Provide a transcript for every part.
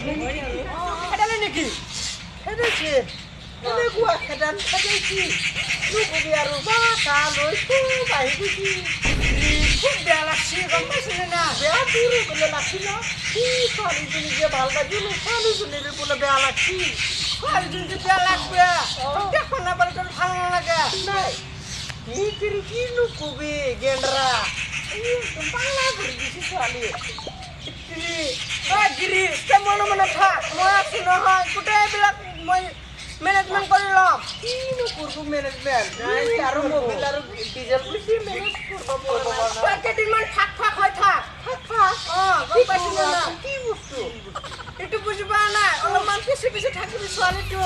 খেদালে নেকি? খেদাইছে। কেনেকুৱা খেদান খেদাইছি নকবি আৰু, বা কা লৈ খুব আহি গৈছি। খুব বেয়া লাগছি, গম পাইছিলি না? বেয়া তোৰ বোলে লাগছি ন? কি ছোৱালীজনী যে ভাল পাইছিলো, ছোৱালীজনীৰ বোলে বেয়া লাগছি। ছোৱালীজনীটো বেয়া লাগবে, দেখো নাপালে তোৰ ভাল নালাগে। নাই কি কৰি কিনো কবি, গেন্দ্ৰা একদম পাগলা কৰি দিছি ছোৱালী। গিৰি, তই মনে মনে থাক, মই আছো নহয়, গোটেইবিলাক মই মেনেজমেণ্ট কৰি ল'ম। কিনো কৰিব মেনেজমেণ্ট আৰু মবিল আৰু ডিজেল বেছি মেনেজ কৰিব পৰা নাই। তই কেইদিনমান থাক থাক হৈ থাক। থাক থাক। অঁ, গম পাইছিলি না? কি বস্তু এইটো বুজি পোৱা নাই? অলপমান পিছে পিছে থাকিবি ছোৱালীটো।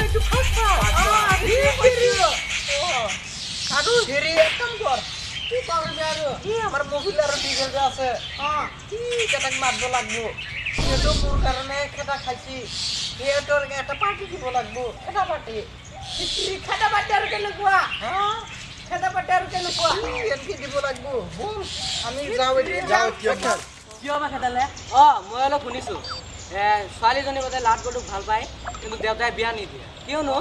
এইটো ফাক ফাক। অঁ, আৰু হেৰি, এক কাম কৰ। কি কৰিবি আৰু? কি আমাৰ মবিল আৰু ডিজেল যে আছে, অঁ, কি কেইটাক মাৰিব লাগব। সিহঁতেও মোৰ কাৰণে খেদা খাইছি, সিহঁতৰ এটা পাৰ্টি দিব লাগব, খেদা পাৰ্টি। খেদা পাৰ্টি আৰু কেনেকুৱা? খেদা পাৰ্টি আৰু কেনেকুৱা? এনকে দিব লাগব। ব'ল আমি যাওঁ এতিয়া। যাওঁ। কিয় বা খেদালে? অঁ, মই অলপ শুনিছোঁ, ছোৱালীজনী বোলে লাট গডুক ভাল পায়, কিন্তু দেউতাই বিয়া নিদিয়ে। কিয়নো?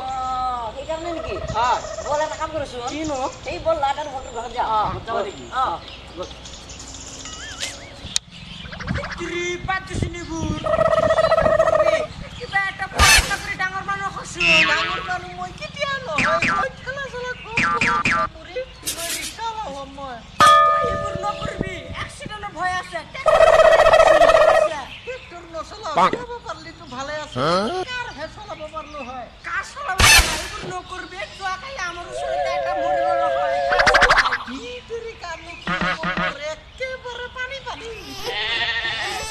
সেইকাৰণে নেকি? হয়। বল এটা কাম কৰিছোঁ। কিনো? এই বল লাট আৰু বলটোৰ ঘৰত যাওঁ। অঁ, যাব নেকি? অঁ। কিবা এটা পঢ়া কৰি ডাঙৰ মানুহ হৈছো। ডাঙৰ মানুহ মই কেতিয়া নহয়? মই ঠেলা চেলা কৰি মই ৰিক্সাৱালা হ'ম মই। তই এইবোৰ নকৰিবি, এক্সিডেণ্টৰ ভয় আছে। ট্ৰেক্টৰ নচলাও, চলাব পাৰিলেতো ভালে আছে, কাৰহে চলাব পাৰিলো হয়। কাৰ চলাব পাৰা, এইবোৰ নকৰিবি। যোৱাকালি আমাৰ ওচৰতে এটা মৰি গ'ল নহয়। কি তেৰি কাৰনো একেবাৰে পানী পানী।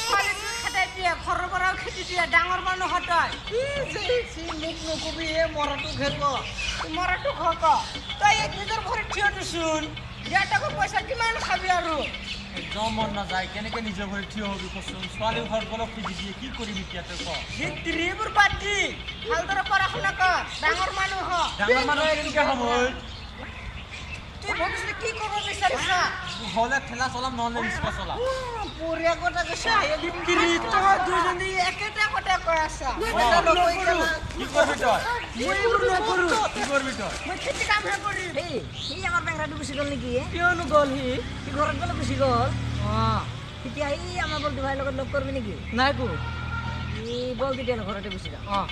ছোৱালীটো খেদাই দিয়ে, ঘৰৰ পৰাও খেদি দিয়ে, ডাঙৰ মানুহ তই। কি যে মোক নকবি, এই মৰাটো ঘেক। মৰাটো ঘক। তই এই নিজৰ ভৰিত থিয় দিচোন, দেউতাকৰ পইচা কিমান খাবি আৰু? একদম মন নাযায়, কেনেকে নিজৰ ভৰিত থিয় হবি কচোন? ছোৱালীৰ ঘৰত গ'লেও খুজি দিয়ে, কি কৰিবি এতিয়া তই ক? এইবোৰ বাদ দি ভালদৰে পঢ়া শুনা কৰ, ডাঙৰ মানুহ হ। ডাঙৰ মানুহ কেনেকে হ'ব? তুই ভৱিষ্যতে কি কৰিব বিচাৰিছা? হ'লে ঠেলা চলাম, নহ'লে ৰিক্সা চলাম। বঢ়িয়া কথা কৈছা। তই দুজনী একেটা কথা কৈ আছা। কি কৰিবি তই? মই এইবোৰ নকৰো। কি কৰিবি তই? মই খেতি কামহে কৰিম। এই সি আমাৰ বেংৰাটো গুচি গ'ল নেকি? কিয়নো গ'ল সি? সি ঘৰত গ'লে গুচি গ'ল। অঁ। তেতিয়া সি আমাৰ বলটো ভাইৰ লগত লগ কৰিবি নেকি? নাই কো। ই বল তেতিয়াহ'লে ঘৰতে গুচি যাওঁ। অঁ।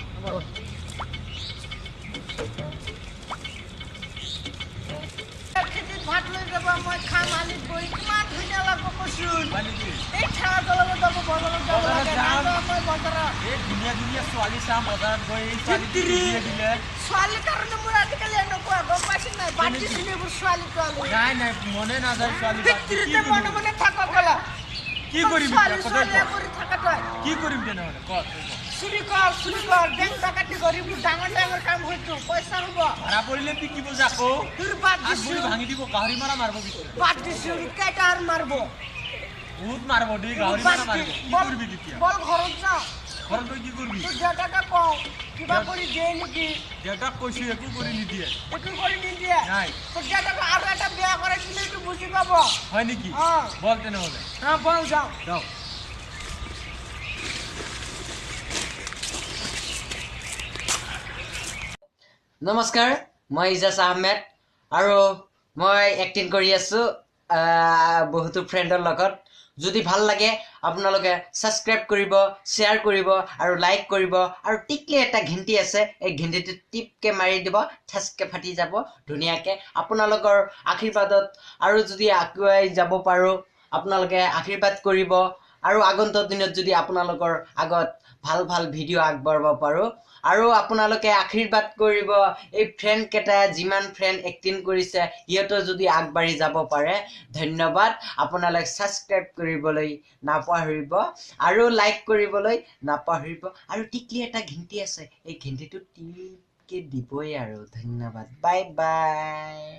খেতিত ভাত লৈ যাব, মই খাম আলিত বহি, কিমান ধুনীয়া লাগব কচোন। এই ঠেলা চলাব যাব, বজাৰত যাব লাগে। নাযাওঁ মই বজাৰত। এই ধুনীয়া ধুনীয়া ছোৱালী চাম বজাৰত গৈ, এই ছোৱালী দিলে। ছোৱালীৰ কাৰণে মোৰ আজিকালি এনেকুৱা, গম পাইছে নাই? বাদ দিছিলো এইবোৰ ছোৱালী তোৱালী। নাই নাই, মনে নাযায় ছোৱালী। মনে মনে থাক গ'লা। কি কৰিবি? ছোৱালী ছোৱালী কৰি থাকা তই। কি কৰিম তেনেহ'লে ক? চুৰি কৰ, চুৰি কৰ, বেংক ডাকাতি কৰি, ডাঙৰ ডাঙৰ কাম হয়তো পইচা হ'ব। ভাড়া পৰিলে বিকিব যাকো। তোৰ বাদ দিছো, ভাঙি দিব, গাহৰি মাৰা মাৰিব। বাদ দিছো, কেইটা আৰু মাৰিব? বহুত মাৰিব দেই, গাহৰি মাৰা মাৰিব। কি কৰিবি তেতিয়া? বল ঘৰত যাওঁ। ঘৰত গৈ কি কৰিবি? তোৰ দেউতাকে কওঁ কিবা কৰি দিয়ে নেকি? দেউতাক কৈছো, একো কৰি নিদিয়ে। একো কৰি নিদিয়ে? নাই। তোৰ দেউতাক আৰু এটা বিয়া কৰাই দিলে এইটো বুজি পাব। হয় নেকি? বল তেনেহ'লে। অঁ, বল যাওঁ। যাওঁ। নমস্কাৰ, মই ইজাজ আহমেদ আৰু মই এক্টিং কৰি আছোঁ বহুতো ফ্ৰেণ্ডৰ লগত। যদি ভাল লাগে আপোনালোকে ছাবস্ক্ৰাইব কৰিব, শ্বেয়াৰ কৰিব আৰু লাইক কৰিব, আৰু টিকলি এটা ঘণ্টি আছে, এই ঘণ্টিটো টিপকৈ মাৰি দিব, ঠাচকৈ ফাটি যাব ধুনীয়াকৈ। আপোনালোকৰ আশীৰ্বাদত আৰু যদি আগুৱাই যাব পাৰোঁ, আপোনালোকে আশীৰ্বাদ কৰিব, আৰু আগন্তুক দিনত যদি আপোনালোকৰ আগত ভাল ভাল ভিডিঅ' আগবঢ়াব পাৰোঁ, আৰু আপোনালোকে আশীৰ্বাদ কৰিব। এই ফ্ৰেণ্ডকেইটা যিমান ফ্ৰেণ্ড এক্টিং কৰিছে, সিহঁতেও যদি আগবাঢ়ি যাব পাৰে। ধন্যবাদ। আপোনালোক ছাবস্ক্ৰাইব কৰিবলৈ নাপাহৰিব আৰু লাইক কৰিবলৈ নাপাহৰিব, আৰু টিকলি এটা ঘণ্টি আছে, এই ঘণ্টিটো টিপকৈ দিবই আৰু। ধন্যবাদ, বাই বাই।